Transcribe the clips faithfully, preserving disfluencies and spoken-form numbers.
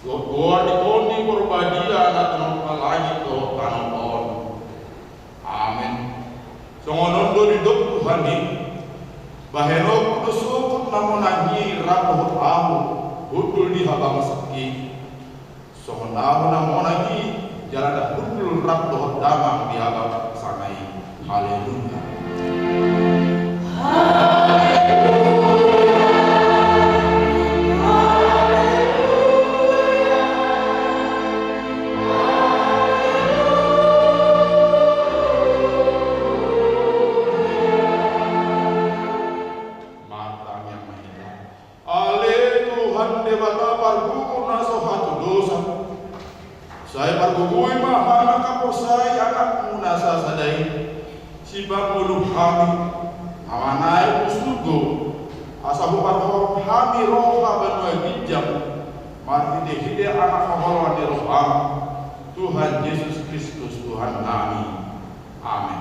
Goar di Tondi Porbadia na tinompa langit dohot tano on. Amen. Songon on do didok Tuhan i: Bahenonku do sogot na monang i rap dohot Ahu hundul di habangsa i, songon Ahu na monang i jala na hundul rap dohot Damang di habangsana i. Haleluya. Martangiang ma hita. Ale Tuhan Debata, parguru na so hatudosan, sai pargogoi ma hami mangkaporsai Anakmu na sasada i, sipangolu hami, na manaek tu surgo, asa huparhorhon hami roha banua ginjang, marhitehite Anak haholongan ni roham, Tuhan Jesus Kristus Tuhannami. Amen.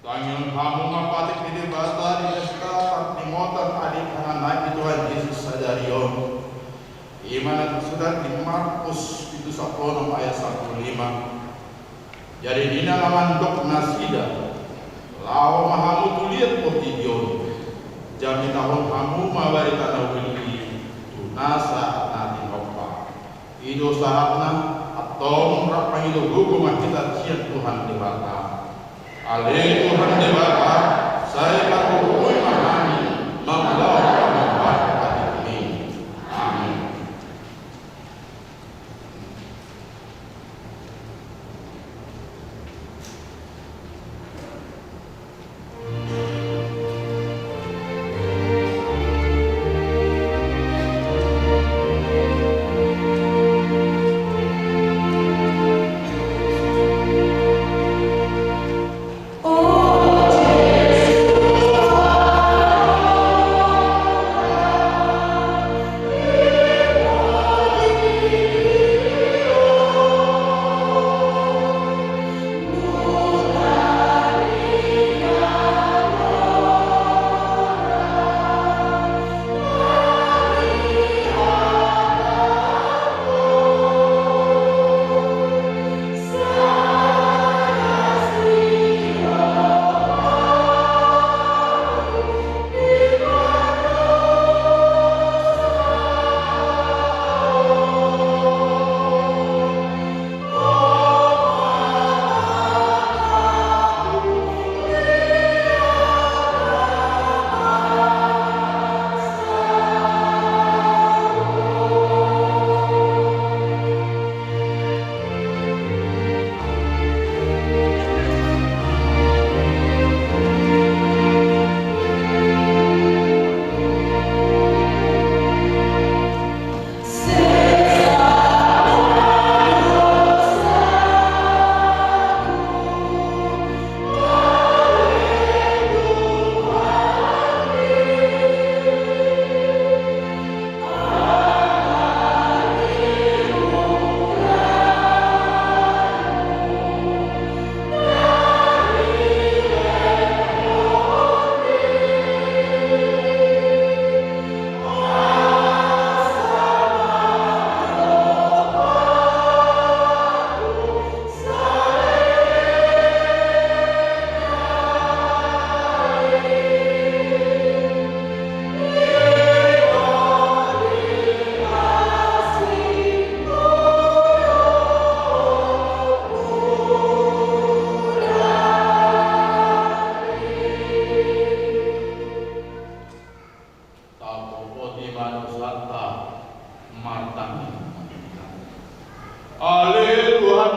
Tangihon hamu ma patik ni Debata di pesta pardonganan atik hangan ni Tuhan Jesus sadari on. I ma na tarsurat di Markus pitu sampulu onom ayat sampulu lima. Jadi ninna ma mandok nasida: Laho ma hamu tu liat portibi on, jamitahon hamu ma barita na uli i tu nasa na tinompa. I do sahatna. Antong rap mangido gogo ma hita sian Tuhan Debata. Ale Tuhan Debata, sai pargogoi ma hami mangulahon pangombar patikMi. Amen.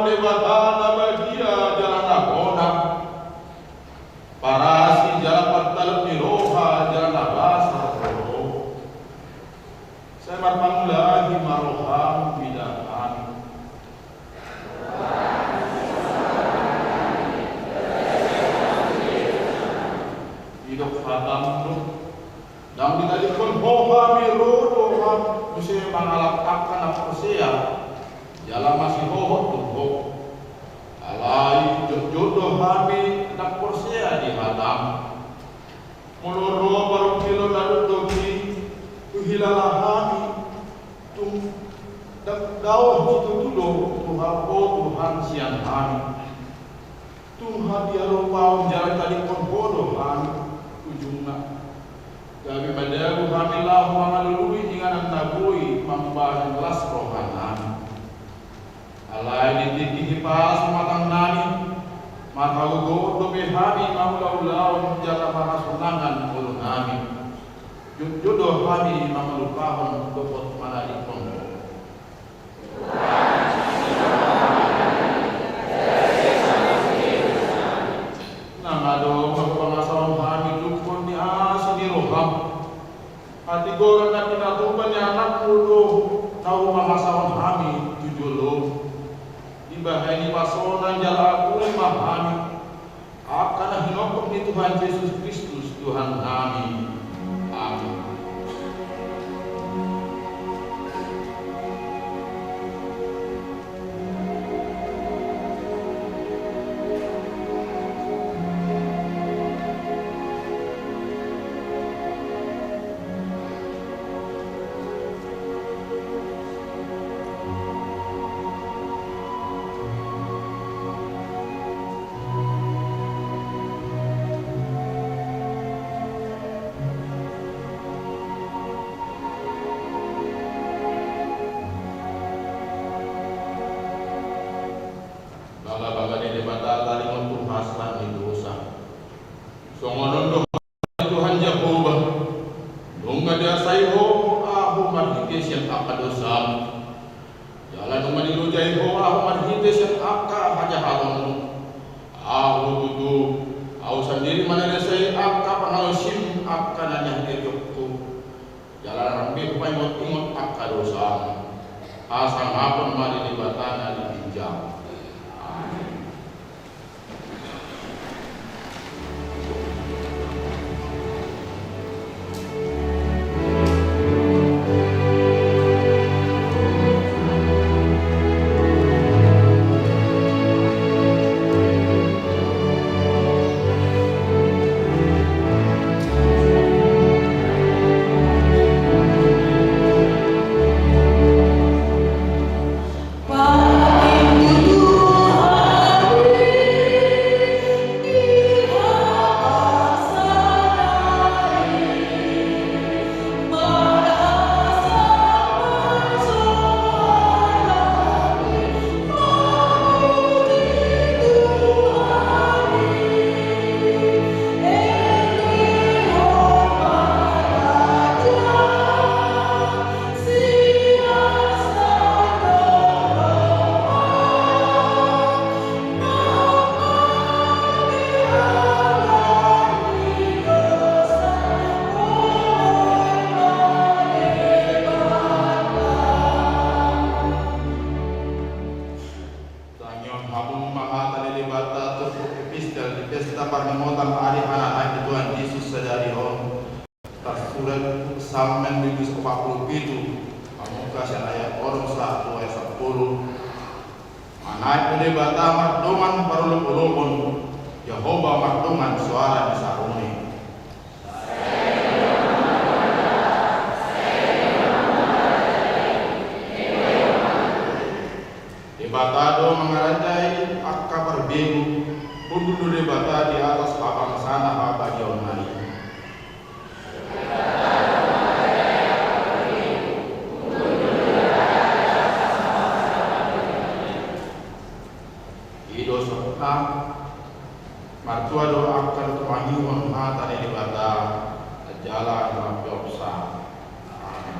Debata na badia jala na bona, parasi jala pantalup ni roha jala na basa ro. Sai marpangulahi ma roham mida hami. Didok hatam do, ndang ditadingkon Ho hami ro do hami muse mangalap angka na porsea jala masihohot tu Ho. Alai jotjot do hami ndang porsea di hatam. Molo ro parungkilon na dokdok i, huhilala hami, tung ndang daoh situtu do tu Ho Tuhan sian hami. Tung hadia rupaon jala tadingkon Ho do hami ujungna. Gabe madabu hami laho mangalului inganan na boi mambahen las rohanami. Alai di tingki hipas matangnami, marhagogoon dope hami mangulaulaon jala marhasonangan ngolunami. Jotjot do hami mangalupahon dohot manadingkon Ho. Na adong na hupangasahon hami lungkon ni asi ni roham. Hatigoran na pinatupa ni anakmu do na hupangasahon hami tu jolom. Dibahen i pasonang jala apuli ma hami. Angka na hinophop ni Tuhan Jesus Kristus Tuhannami. Amin. Bangabanga ni Debata taringot tu hasla ni dosa. Songon on do Tuhan Jahowa, nunga diasai Ho ahu marhite sian angka dosam. Jala nunga dilojai Ho ahu marhite sian angka hajahatonmu. Ahu tutu, ahu sandiri ma na diasai angka pangalaosim angka na nihategehonku. Jala ndang be hupaingotingot angka dosam. Hasangapon ma di Debata na di ginjang. Amin. Tangion hamu ma hata ni Debata turpuk epistel di pesta parningotan ari hananaek ni Tuhan Jesus sadari on. Tarsurat Psalmen bindu opat pulu pitu, mamungka sian ayat onom sahat tu ayat sampulu. Manaek do Debata mardongan parolopolopon, Jahowa mardongan soara ni sarune. Debata do mangarajai angka parbegu, hundul do Debata di atas habangsana habadiaonna i. I do sahatna, martua do angka na tumangihon hata ni Debata, jala na mampeopsa. Amin.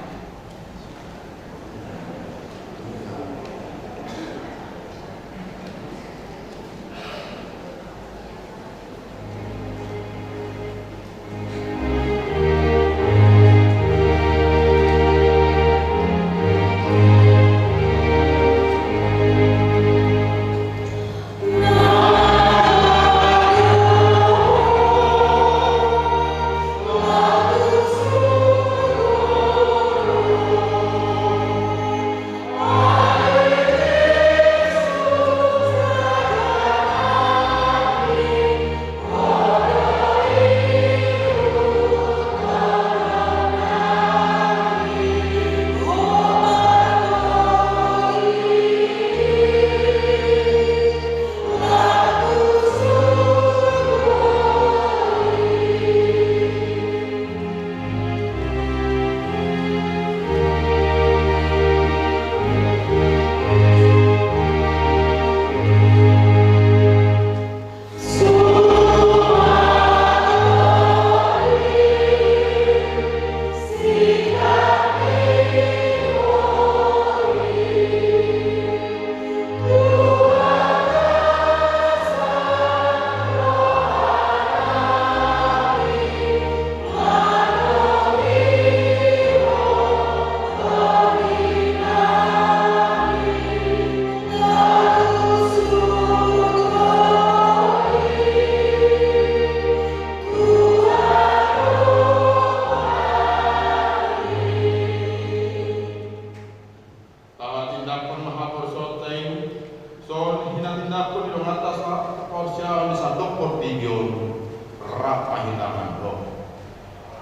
Ijon rap ma hita mandok.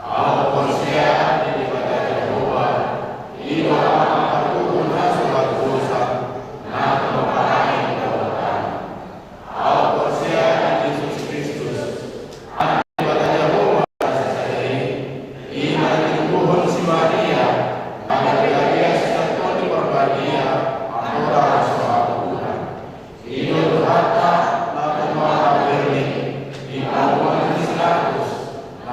Ahu porsea di Debata Jahowa, i do Ama partubu na so mardosa, na tumompa hami di dalan. Ahu porsea di Jesus Kristus, Anak ni Debata Jahowa na sasada i, i na tinumbuhon si Maria, na gabe bage sian Tondi Porbadia, anggota so habubuhan. I do Tuhanta, na tumompa Berni, di pamuan ni si Pilatus, na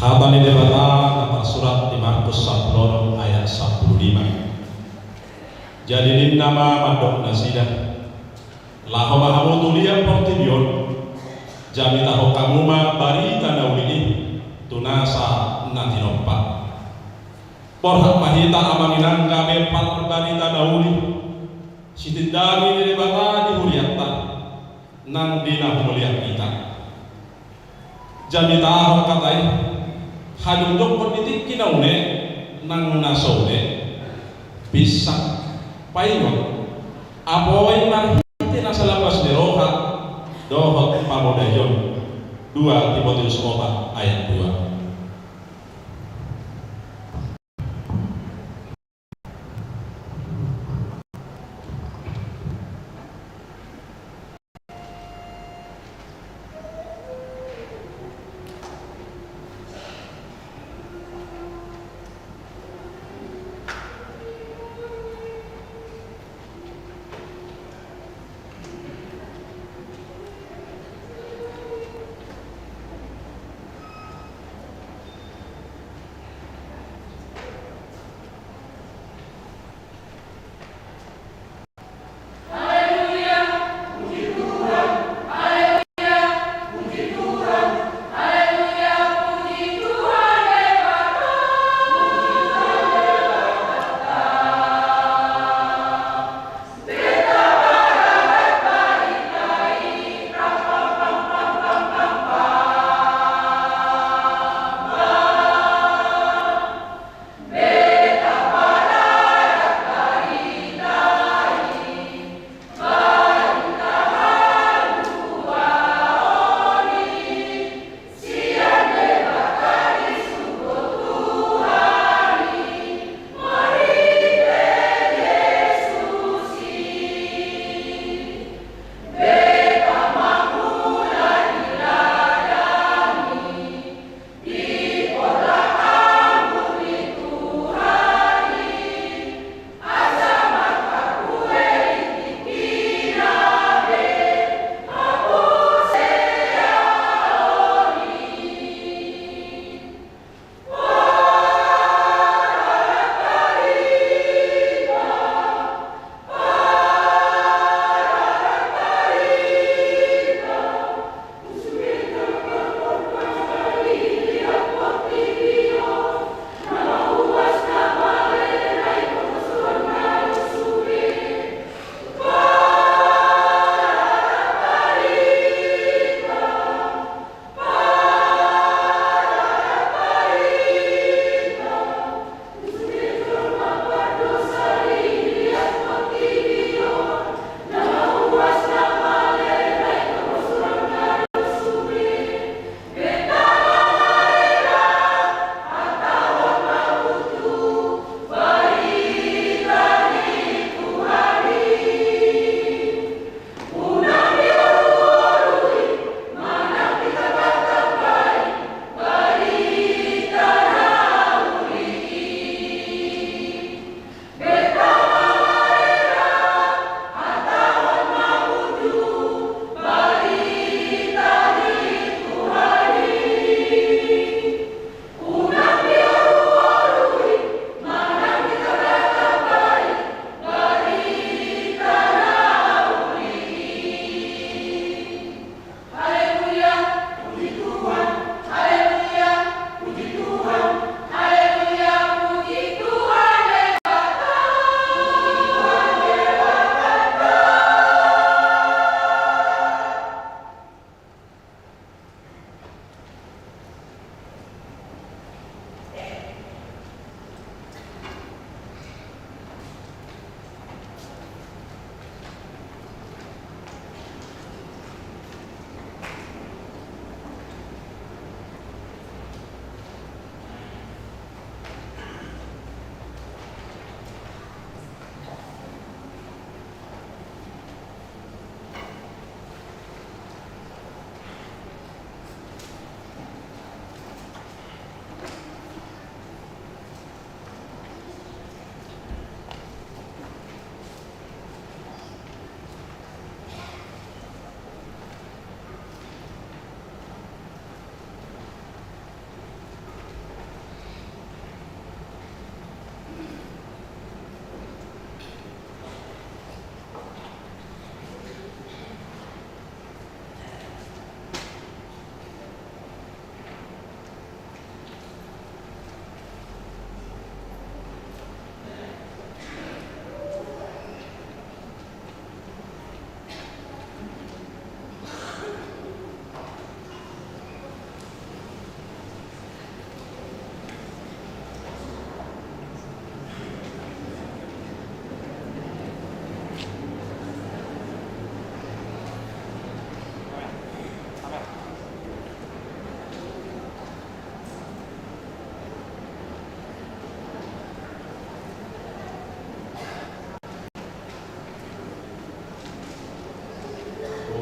Hata ni Debata na tarsurat di Markus sampulu onom ayat sampulu lima. Jadi ninna ma mandok nasida: Laho ma hamu tu liat portibi on, jamitahon hamu ma barita na uli i tu nasa na tinompa. Borhat ma hita amang inang gabe parbarita na uli, sitindangi ni Debata di hurianta nang di na humaliang hita. Jamitahon hata i, hajongjonghon di tingki na une nang na so une. Pinsa, paingot, apoi marhite nasa lambas ni roha dohot pamodaion. Dua Timoteus opat ayat dua.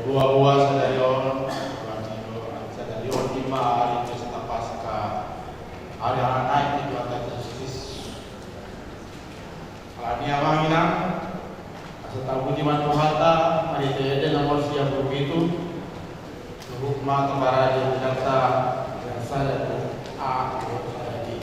Boaboa sadari on, sadari on i ma ari Pesta Paskah, ari hanaek ni Tuhanta Jesus Kristus. Alani i amang inang, asa tapuji ma Tuhanta, marhite ende nomor sia pulu pitu, suhut ma taparade hita, yang sada tu a, yang sada di.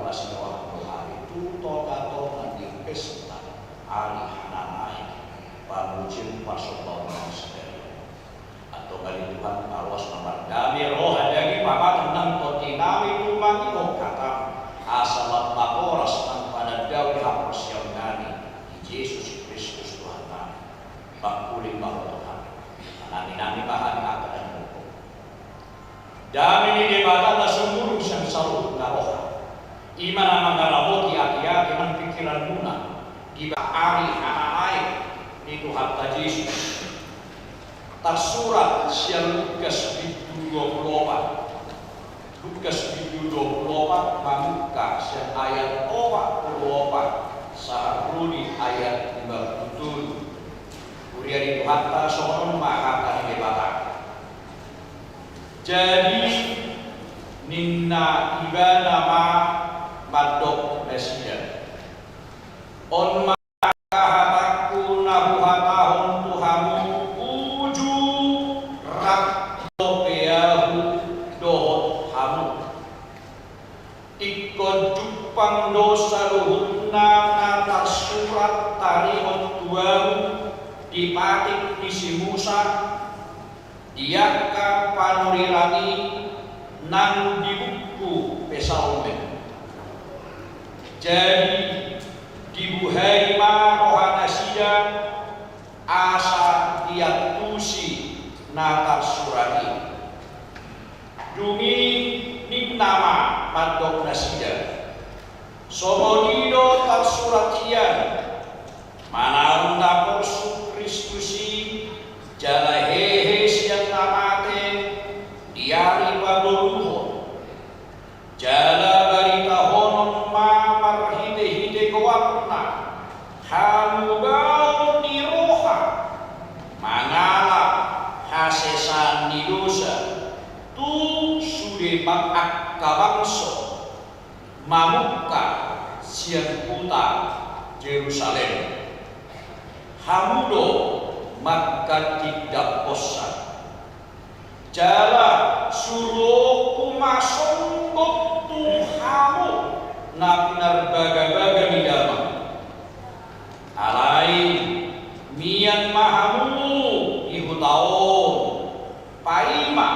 Pasirohon do hami tu tongatonga ni pesta ari Hananaek, pamujion parsombaon nami sadari on. Antong ale Tuhan, ma ruas ma mardame roha, daging, pamatang nang tondi nami tumangihon hataM, asa lam ma horas nang panandaon haporseaon nami di Jesus Kristus Tuhan nami. Pangkuling ma Ho tu hami, manami-nami ma hami angka na niluluan. Dame ni Debata na sumurung sian saluhut na roha, i ma na mangaramoti ateate nang pingkiranmuna di bagasan ari Hananaek ni Tuhanta Jesus. Tarsurat sian Lukas bindu dua pulu opat. Lukas bindu dua pulu opat, mamungka sian ayat opat pulu opat sahat ro di ayat lima pulu tolu. Huria ni Tuhanta, songon on ma hata ni Debata. Jadi ninna ibana ma mandok nasida: On ma angka hatangku na huhatahon tu hamu uju rap dope ahu dohot hamu. Ingkon jumpang do saluhutna na tarsurat taringot tu ahu di patik ni si Musa, di angka panurirang i nang di buku Psalmen. Jadi dibuhai ma roha nasida asa diantusi na tarsurat i. Dung i ninna ma mandok nasida: Songon i do tarsurat hian: Manaon na porsuk Kristus i, jala hehe sian na mate di ari patoluhon. Jala baritahonon ma marhitehite goarna hamubaon ni roha, mangalap hasesaan ni dosa tu sude angka bangso, mamungka sian huta Jerusalem. Hamu do manghatindanghonsa. Jala suruonku ma songgop tu hamu na pinarbagabaga ni damang. Alai mian ma hamu di huta on, paima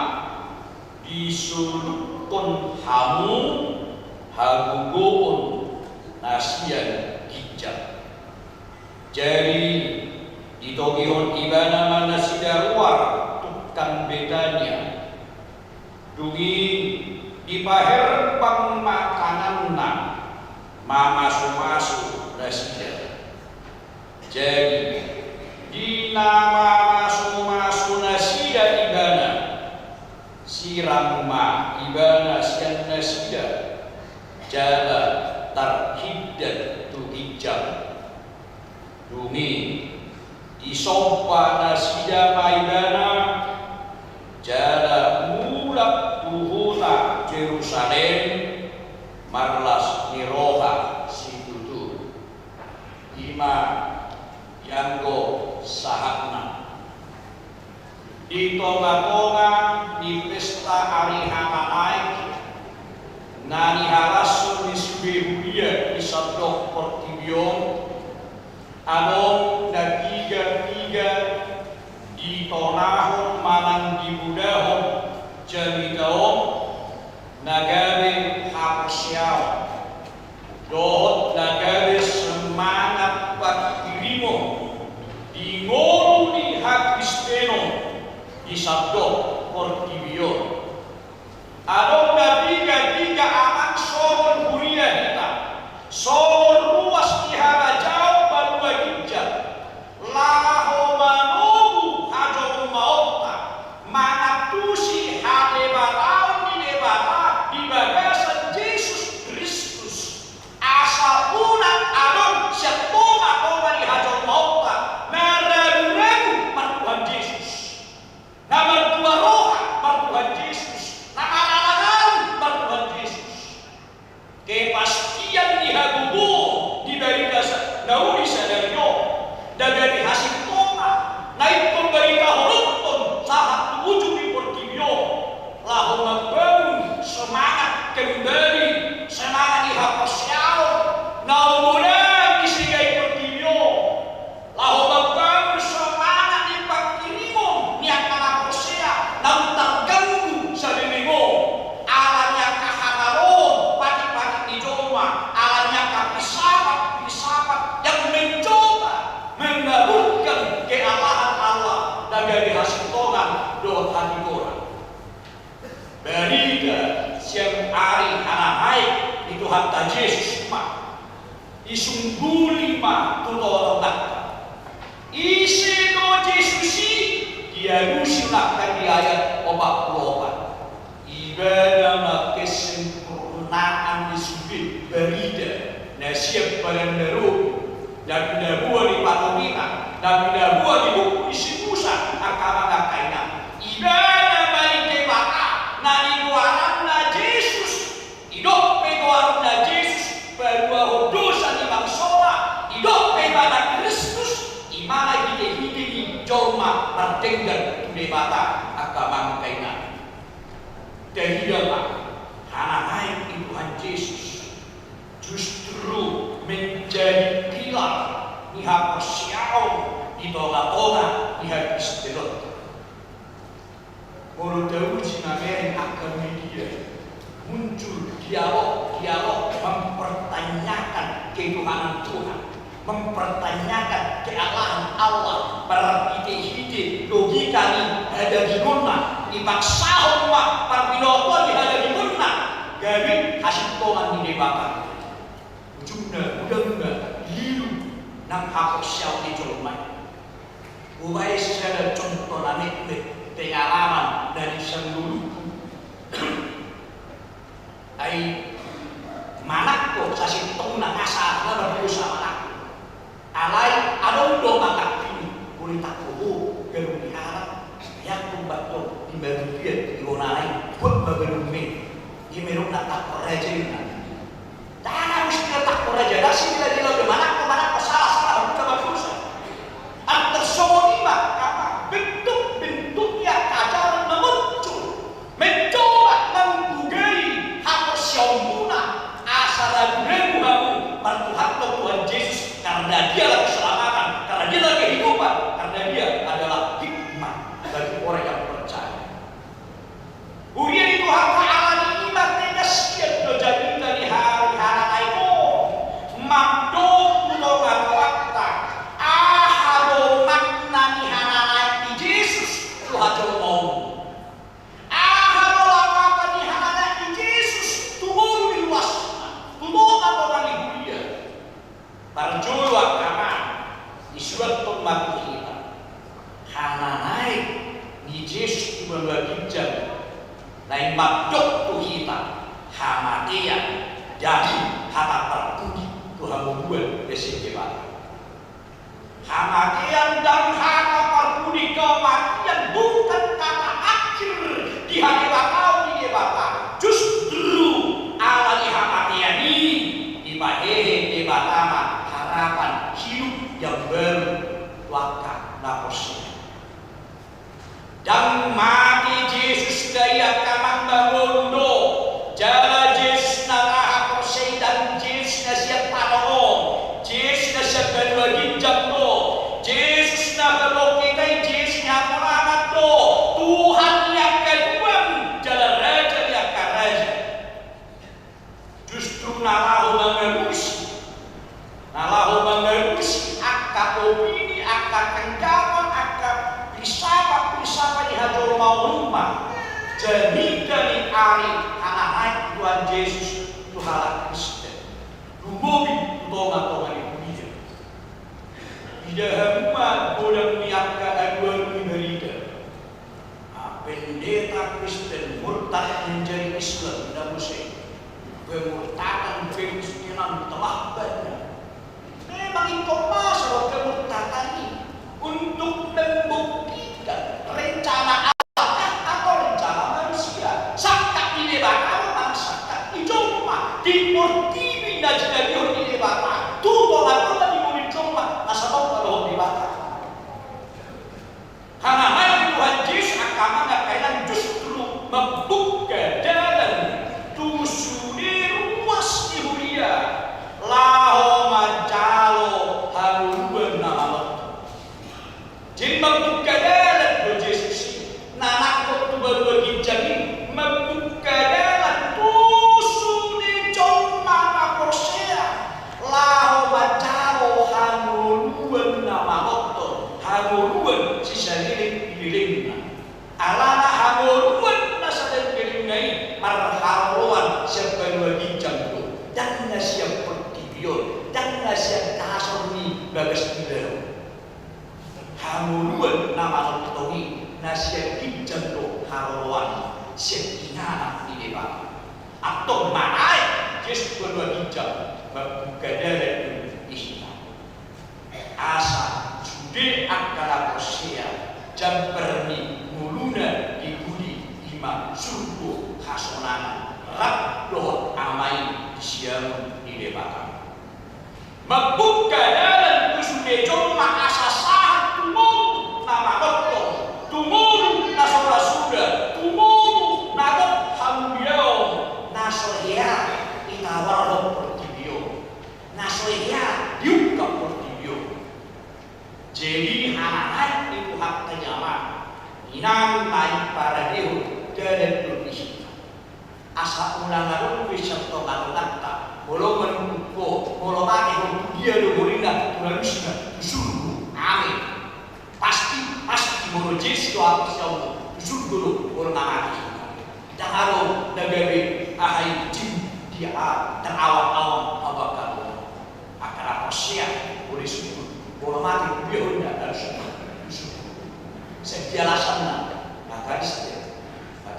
disolukkon hamu hagogoon na sian ginjang. Jadi ditogihon ibana ma nasida ruar tungkan Betania. Dung i dipaherbang ma tanganna mamasumasu nasida. Jadi di na mamasumasu nasida ibana, sirang ma ibana sian nasida, jala tarhindan tu ginjang. Dung i disomba nasida ma ibana, jala mulak tu huta Jerusalem marlas ni roha situtu. I ma ianggo sahatna. Di tongatonga ni pesta ari Hananaek na nihalashon ni sude huria di sandok portibi on, adong na piga-piga ditonahon manang dibodahon jamita on na gabe haporseaon dohot na gabe semangat panghirimon di ngolu ni hakristenon di sandok portibi on. Adong na piga-piga, amang songon huria hita, songon ruas ni harajaon banua ginjang, laho manogu hajolmaonta, mangantusi hadebataon ni Debata di bagasan Jesus Kristus. Asa unang adong sian tongatonga ni hajolmaonta na raguragu mar Tuhan Jesus, na martua roha mar Tuhan Jesus, na maralangan hasintongan dohot hatigoran. Barita sian ari hananaek ni Tuhanta Jesus ma. Isungguli ma tu tongatonga. Ise do Jesus i? Dialusi nangkin di ayat opat pulu opat. Ibana ma kesempurnaan ni sude barita na sian padan na robi, na pinaboa ni patorina, na pinaboa ni buku ni si Musa, angka amang angka inang. Ibana ma i Debata na nigoaranna Jesus. Didok pe goarna Jesus paluahon dosa ni bangsona, didok pe ibana Kristus, i ma na hite-hite ni jolma mardenggan tu Debata, angka amang angka inang. Taida ma, hananaek ni Tuhan Jesus justru menjadi pilar ni haporseaon di tongatonga ni hakristenonta. Molo tauji ma bereng angka media, muncul dialog-dialog mempertanyakan ketuhanan Tuhan, mempertanyakan keallahan Allah, marhite-hite logika ni hadaginonna, dipaksahon ma parbinotoan ni hadaginonna gabe hasintongan ni Debata. Ujungna, ujungna, lilu nang haporseaon ni jolma i. Hubaen sada contoh na metmet, pengalaman dari sian ngolungku. Ai manangko sasintongna, asa na mardosa manangko. Alai adong do mangantusi, boi tangko ho, ganup ni halak, ya tumbat do di bagian di onana i, buat bagadung me, di merong na tangko raja i na. Dang musti na tangko raja, dang sila-sila do manangko, manangko, salah, salah, bukan bagus. Antar songon i ma, bentuk-bentuk ni angka ajaran na muncul. Mencoba manggugai haporseaonmuna, asa ragu-ragu hamu martuhanhon Tuhan Jesus, karena Dialah keselamatan, karena Dialah kehidupan, karena Dia adalah hikmat bagi orang yang percaya. Huria ni Tuhanta, alani i ma tegas sian do jamita ni ari hananaek on, mandok tu tongatonganta, aha do makna ni hananaek ni Jesus tu hajolmaon. Aha do lambatan ni hananaek ni Jesus tu ngolu ni ruasna, tu tongatonga ni huria. Parjolo angka amang, disuanhon ma tu hita hananaek ni Jesus tu banua ginjang, naeng mandok tu hita hamatean, jadi hata parpudi tu hamuduan sian Debata. Hamatean dan hata parpudi, kematian bukan kata akhir di hadebataon ni Debata. Justru ala ni hamatean i, dipahehe Debata ma harapan hidup yang baru tu angka na porsea. Dang mate Jesus, dang i angka amang, mangolu do. Jala Jesus na tahaporseai dang Jesus na sian tano on, Jesus na sian banua ginjang do. Jesus na padokhon hita i Jesus na haporseaon do. Tuhan ni angka tuhan, jala Raja ni angka raja. Justru na laho mangalusi, na laho mangalusi angka opini, angka tanggapan, angka filsafat-filsafat ni hajolmaon on ma jamita ni ari hananaek ni Tuhan Jesus tu halak Kristen, lumobi tu tongatonga ni huria. Ida hamu ma godang ni angka alualu ni barita. Ah, pendeta Kristen murtad menjadi Islam, inda muse. Pemurtadan, pengkristenan telah banyak. Memang ingkon masa do pemurtadan i untuk membuktikan rencana Allah kah atau rencana manusia. Sangkap ni Debata manang sangkap ni jolma, di portibi na jinadihon ni Debata, tu tongatonga ni ngolu ni jolma, asa tongka dohot Debata. Hananaek ni Tuhan Jesus angka amang angka inang justru mambuka dalan tu sude ruas ni huria laho manjalo hamu Alana hangoluan na saleleng i marharoroan sian banua ginjang do, ndang na sian portibi on, ndang na sian dasor ni bagas ni laut. Hangoluan na manongtong i na sian ginjang do haroroan, sian inganan ni Debata. Antong manaek Jesus tu banua ginjang, mambuka dalan do i hita. Asa sude angka na porsea, jambar ni ngoluna di pudi i ma surgo hasonangan rap dohot Ama i di siamun ni Debata. Mambuka dalan tu sude jolma asa sahat tu ngolu na manongtong, tu ngolu na so ra suda, tu ngolu na gok hamuliaon, na so hea ditawarhon portibi on, na so hea diungkap portibi on. Jadi hananaek ni Tuhanta i, Ama, inang na i paradehon dalan do i hita. Asa unang adong be sian tongatonganta, molo manungkun ho, molo mate ho, tu dia do borina, tu na lusna, tu surgo. Amin. Pasti, pasti molo Jesus do apostel, tu surgo do molo na mate i. Ndang adong na gabe aha i, jin di a, terawang-awang, apa kata. Angka na porsea, molo i surgo, molo mate tu dia ho, inda na lusna, tu surgo. Sai dia alasanna, na tadi saja.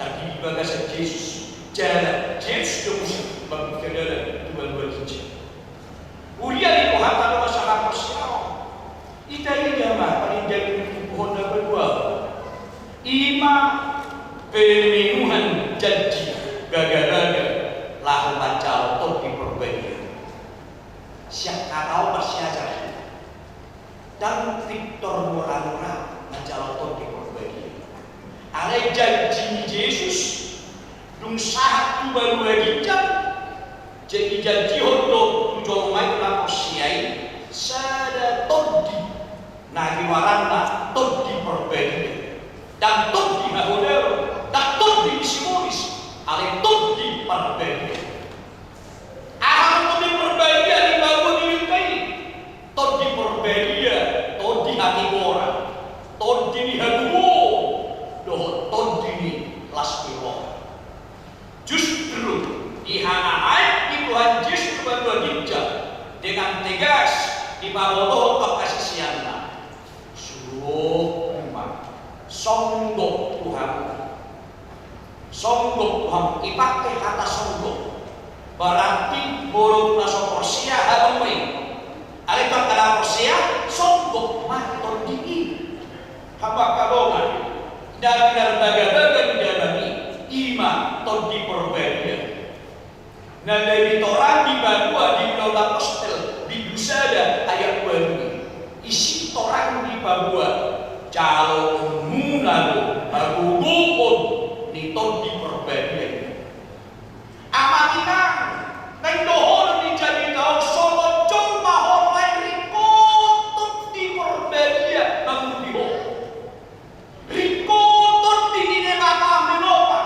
Targigi bagasan Jesus, jala Jesus do muse mambuka dalan tu banua ginjang. Huria ni Tuhanta dongan sahaporseaon, itaida ma panindangi ni tubuhon na banua on. I ma pemenuhan janji bagabaga laho manjalo Tondi Porbadia. Sian hata on marsiajar. Ndang pintor mura-mura manjalo Tondi Porbadia. Alai janji ni Jesus, dung sahat tu banua ginjang, janji, janjihon do tu jolma i, na porsea i, sada tondi na goaranna Tondi Porbadia. Ndang tondi hahodaron, ndang tondi ni simonis, alai Tondi Porbadia. Aha do Tondi Porbadia di banua Bibelta i? Tondi Porbadia, tondi hatigoran, tondi ni hagogoon, dohot tondi ni las ni roha. Justru di hananaek ni Tuhan Jesus tu banua ginjang, dengan tegas dipabotohon tu angka siseanna, suruhonku ma songgop tu hamu. Songgop tu hamu, dipake hata songgop. Berarti molo tu na so porsea hamu ma i. Alai tu angka na porsea, songgop ma tondi i. Hamu angka dongan, na pinarbagabaga ni damang i, i ma Tondi Porbadia. Na gabe torang di banua di Ulaon Apostel, bindu sada ayat ualu i. Disi torang dipaboa, jaloonmuna do hagogoon ni Tondi Porbadia i. Amang inang, naeng dohonon ni jamita on, songon jolma ho nuaeng ringkot Tondi Porbadia mangudi ho. Ringkot Tondi ni Debata manopa.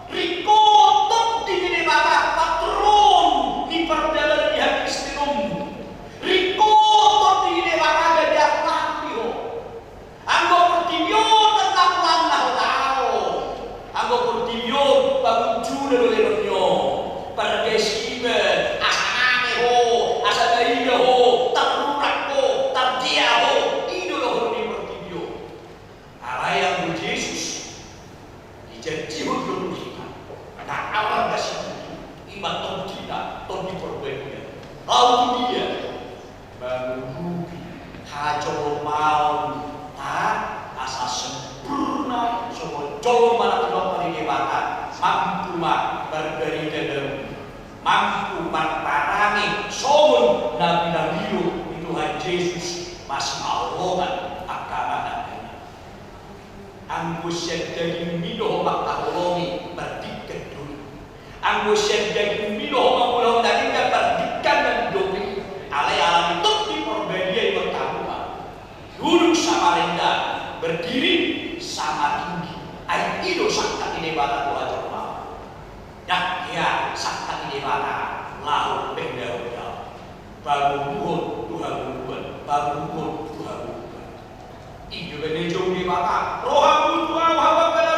Ringkot Tondi ni Debata patron ni pardalanan ni hakristenonmu. Ringkot Tondi ni Debata gabe arlang di ho. Anggo portibi on ndang na pola na ho taon. Anggo portibi on pangunjuna do lehonon ni on. Pargasiban, asa mate ho, asa badia ho, tarrurak ho, tarjea ho, i do dohonon ni portibi on. Alai anggo Jesus, dijanjihon do tu hita na arga situtu, i ma tondina, Tondi Porbadia. Laho tu dia? Mangurupi hajolmaonta asa sempurna songon jolma na tinompa ni Debata, mampu ma marbarita na uli, mampu marparange songon na pinangido ni Tuhan Jesus, masihaholongan angka amanami. Anggo sian dagingmi do ho mangkaholongi, mardingkan do i. Anggo sian dagingmi do ho mangulahon na denggan, mardingkan do i. Alai alani Tondi Porbadia i ma tabo ma. Duduk sama rendah, berdiri sama tinggi. Ai i do sangkap ni Debata tu hajolmaon. Ndang hea sangkap ni Debata laho penggawean. Pagogoon tu hagogoon, pagogoon tu hagogoon. I do baen ni jou ni Debata, rohamu tu ahu, ahu angka na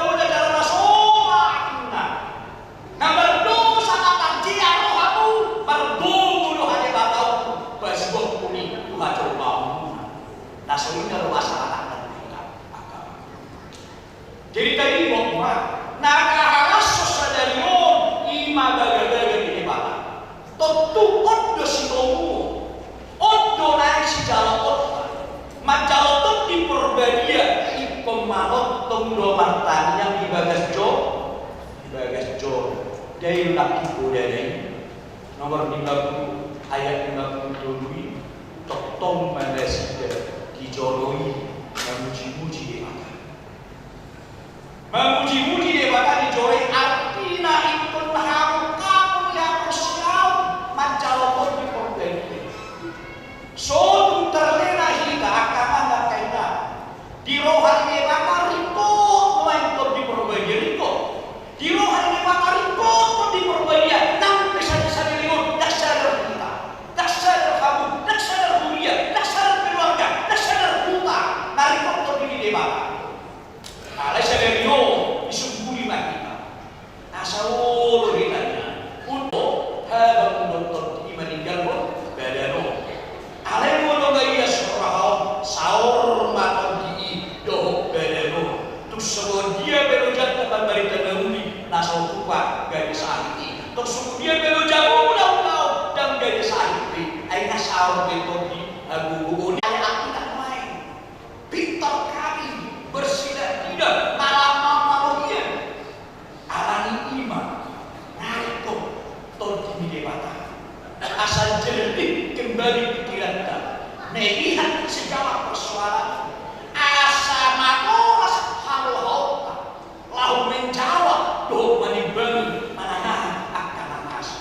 Jadi tadi ma, na hahalashon sadari on i ma bagabaga ni Debata. Tontu on do sinomu, on do naeng sijaloonta. Manjalo Tondi Porbadia ingkon manongtong do martangiang di bagas jo, di bagas jo. Dai ulang ibo dana i. Nomor lima puluh, ayat lima puluh tolu i, tongtong ma nasida di jolo i mamujimuji Debata. Mamujimuji Debata di jolo i artina ingkon hamu hamu i haporseaon manjalo Tondi Porbadia. So tung terlena hita angka amang angka inang. Di roha ni Debata ringkot nuaeng Tondi Porbadia, ringkot. Di roha ni Debata ringkot Tondi Porbadia, nang pe sadari on ndang sadar hita, ndang sadar hamu, ndang sadar huria, ndang sadar keluarga, ndang sadar huta, na ringkot Tondi ni Debata. Alai sadari on disungkuli ma hita. Asa olo hita nian, undok, haba undok Tondi i maninggalhon badan on. Alai molo nga ias roha on, saor ma Tondi i dohot badan on. Tung songon dia pe lojanta pambarita na uli na so tupa gabe sahit i, tung songon dia pe lojamu na ulaon ndang gabe sahit be, ai nga saor be Tondi hagogoon i. Alai artina nuaeng pintor kami bersidak-tidak, malam-malam malohian. Alani i ma na ringkot Tondi ni Debata, asa jernih kembali pikiranta, melihat segala persoalan, asa matoras harohaonta laho menjawab dohot manimbangi, manangahi angka na masa.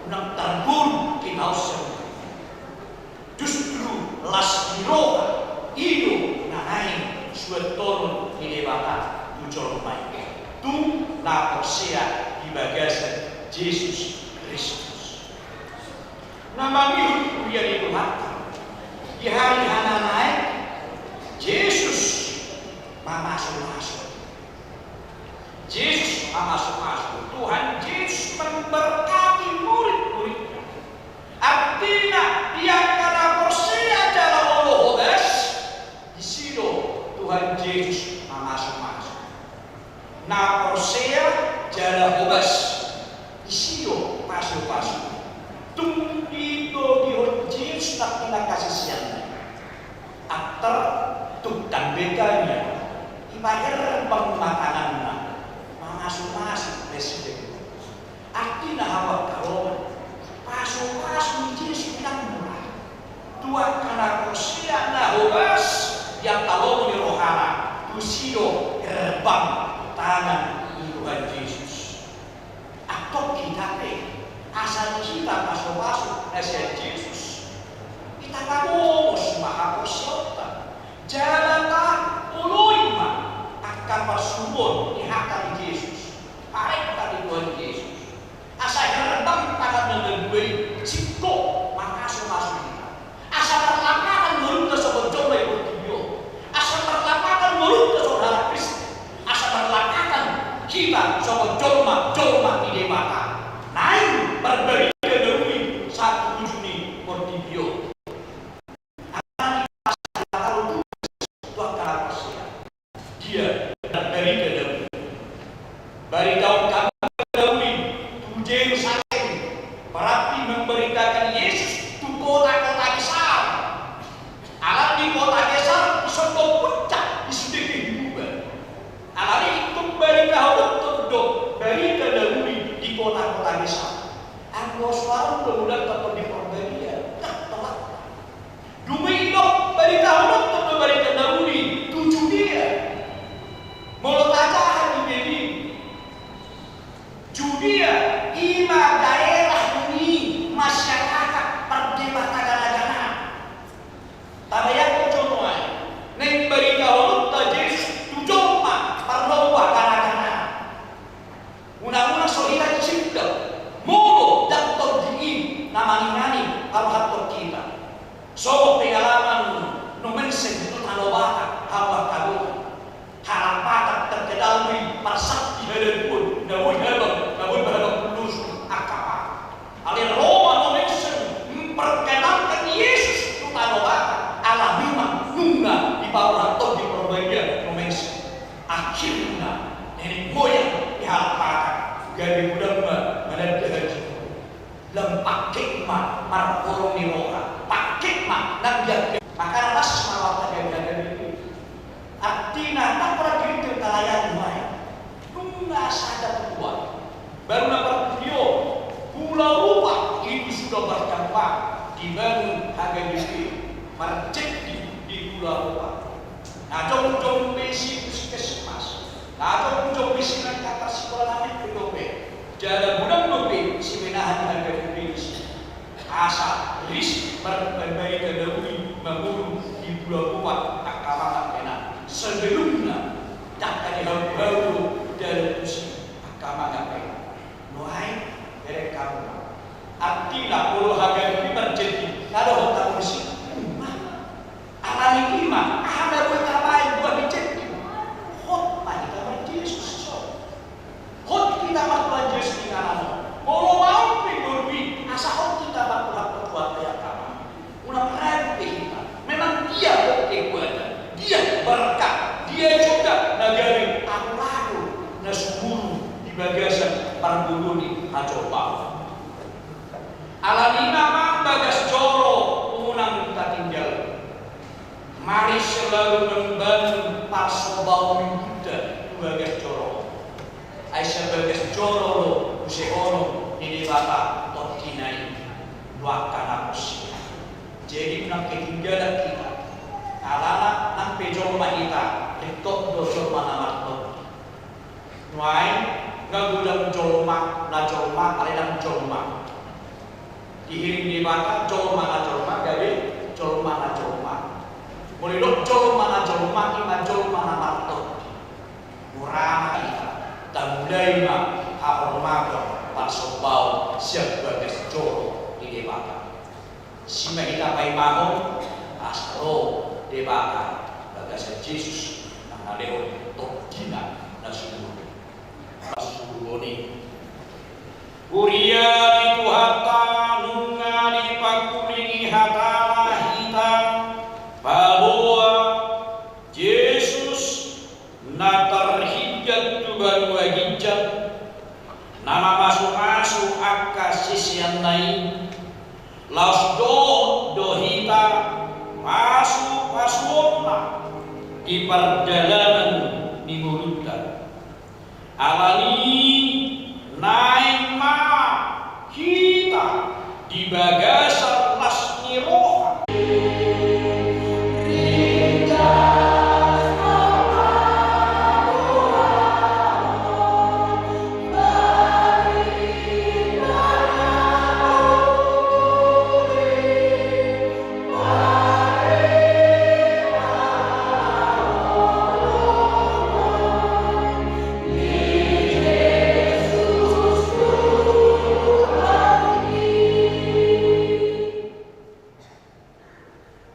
Unang targolu hita on. Justru las ni roha i do na naeng suantonon ni Debata tu jolma i, tu na porsea di bagasan Jesus Kristus. Na mangihut huria ni Tuhanta, di hari hananaek Jesus mamasumasu. Jesus mamasumasu, Tuhan Jesus memberkati murid-muridnya. Artina, di angka na porsea jala olo hobas, disi do Tuhan Jesus mamasumasu. Na porsea jala hobas, disi do pasupasu. Tung ditogihon Jesus nangkining angka siseanna. Antar tung dang Betania, dipaherbang ma tanganna mamasumasu nasida. Artina, hamu angka dongan, pasupasu ni Jesus i nang mura. Tu angka na porsea na hobas di angka lomo ni rohana, tusi do herbang tangan ni Tuhan Jesus. Antong hita pe, asa di hita pasupasu na sian Jesus, hita pabomos ma haporseaonta. Jala taoloi ma angka parsuruon ni hata ni Jesus, parenta ni Tuhan Jesus. Asa herbang tanganna na dua i, singkop mamasumasu hita. Asa marlapatan ngolunta songon jolma di portibi on. Asa marlapatan ngolunta songon halak Kristen. Asa marlapatan hita songon jolma, jolma ni Debata. Naeng marbarita na uli sahat tu ujung ni portibi on. Alani asa hita olo tugas tu angka na porsea. Dia, marbarita na uli. Baritahon hamu na uli tu Jerusalem, berarti memberitakan Yesus tu kota-kota besar. Alani di kota besar, dison do puncak di sude kehidupan. Alani ingkon baritahononton do barita na uli di kota-kota besar. Anggo so adong do ulaonta Tondi Porbadia, ndang tolap. Dung i didok baritahononton do barita na uli tu Judea. Molo tajaha di Bethlehem, Marholong ni roha, paket ma nang dia. Makana las ma rohanta gabe hagabeon. Artina, ndang pola dirintir talayani nuaeng. Nunga sada tua. Baru na parpudi on, Pulau Rupak itu sudah berkembang, dibangun H K B P, marjendi di Pulau Rupak. Na jongjong be isi puskesmas, na jongjong be isi rangka parsikolaan anak pe dope, jala godang dope simenahan H K B P isi. Asa ris marbarita na uli mangolu di Pulau Rupak angka amang inang. Sebelumna, ndang hadi hau-hau do dalan tusi angka amang inang. Nuaeng, bereng hamu ma. Artina, molo H K B P marjendi, na dohot hamu disi, uma. Alani i ma, aha na boi tabaen, boi dijendi. Hot ma hita marJesus, so. Hot hita marTuhan Jesus di inganan on. Molo maol pe ngolu i, asa hot hita marTuhan, marTuhan, ya kawan. Unang ragu pe hita. Memang dia hot kekuatan, dia berkat, dia juga na gabe amburadul na sumurung di bagasan parguru ni hajolmaon. Alani i ma, amang, bagas joro unang tatinggal. Mari selalu membangun parsombaon ni Buddha tu bagas joro. Ai sian bagas joro do muse holong ni Debata tondina i tu angka na porsea. Jadi unang ketinggalan hita. Alana nang pe jolma hita, ringkot do jolma na martondi. Nuaeng, nga godang jolma na jolma, alai ndang jolma. Dihirim Debata jolma na jolma, gabe jolma na jolma. Molo didok jolma na jolma, i ma jolma na martondi. Murana hita, tamulai ma hahormaton parsombaon sian bagas joro ni Debata. Disi ma hita paimahon, asa ro Debata bagasan Jesus, nang na lehon tondina na sumurung. Parsombaon i. Huria ni Tuhanta, nunga dipangkulingi hatana hita, paboa Jesus na tarhindat tu banua ginjang, na mamasumasu angka siseanna i, laos dohot do hita pasupasuonna di pardalanan ni ngolunta. Alani i naeng ma hita di bagasan las ni roha.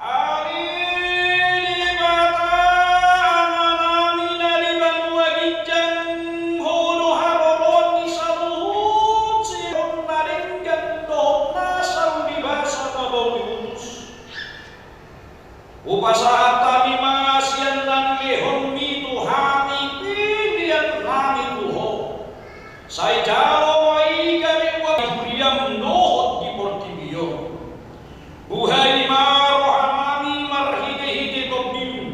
Ale Debata Amanami na di banua ginjang, Ho do haroroan ni saluhut sihol na denggan dohot na saur di basa na boi diutus. Hupasahat hami ma sian na nilehonmi tu hami peleannami tu Ho. Sai jalo ma i gabe uap di huriam dohot di portibi on. Buhai ma rohanami marhitehite TondiM.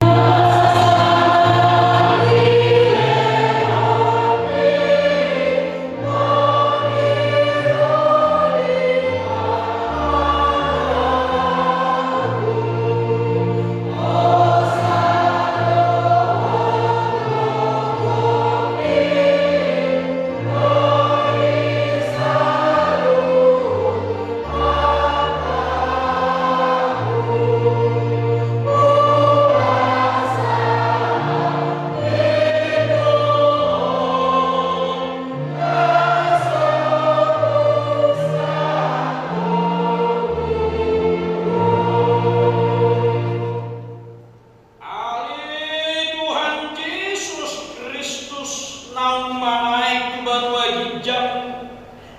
Ale Tuhan Jesus Kristus, naung manaek tu banua ginjang,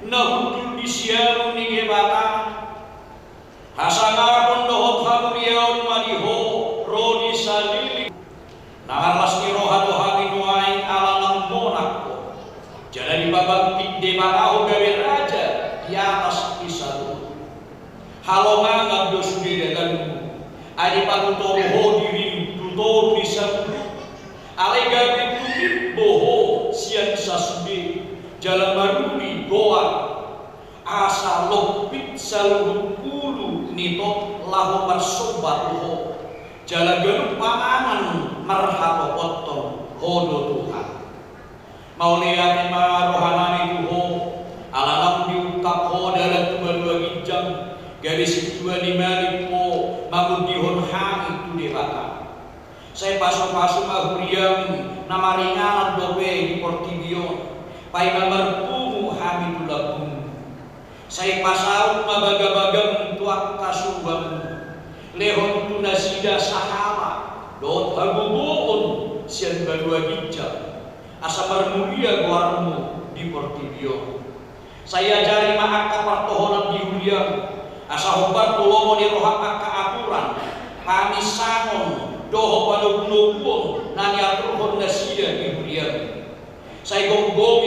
na hundul di siamun ni Debata, hasangapon dohot hamuliaon ma di Ho ro di saleleng. Na marlas ni roha do hami nuaeng ala naung monang Ho, jala dipabangkit Debata Ho gabe Raja di atas ni saluhut. Halongangan do sude dalanmu, ai dipatutoru ho dirim tu toru ni saluhut. Alai gabe tumimbo ho sian sasude, jala maruli goar, asa lompit saluhut ulu ni tot laho marsomba tu ho, jala ganup panganan marhatopothon ho do Tuhan. Mauliate ma rohanami tu ho, ala naung diungkap ho dalan tu banua ginjang, gabe sintua ni malim ho mangondihon hami tu Debata. Sai pasupasu ma huriam na maringanan dope di portibi on, paima marpungu hami tu lambungmu. Sai pasaut ma bagabagam tu angka suruanmu, lehon tu nasida sahala dohot hagogoon sian banua ginjang, asa marmulia goarmu di portibi on. Sai ajari ma angka partohonan di huriam, asa hombar tu lomo ni roham angka aturan, paminsangon dohot panogunoguon na niaturhon nasida di huriam. Sai gomgomi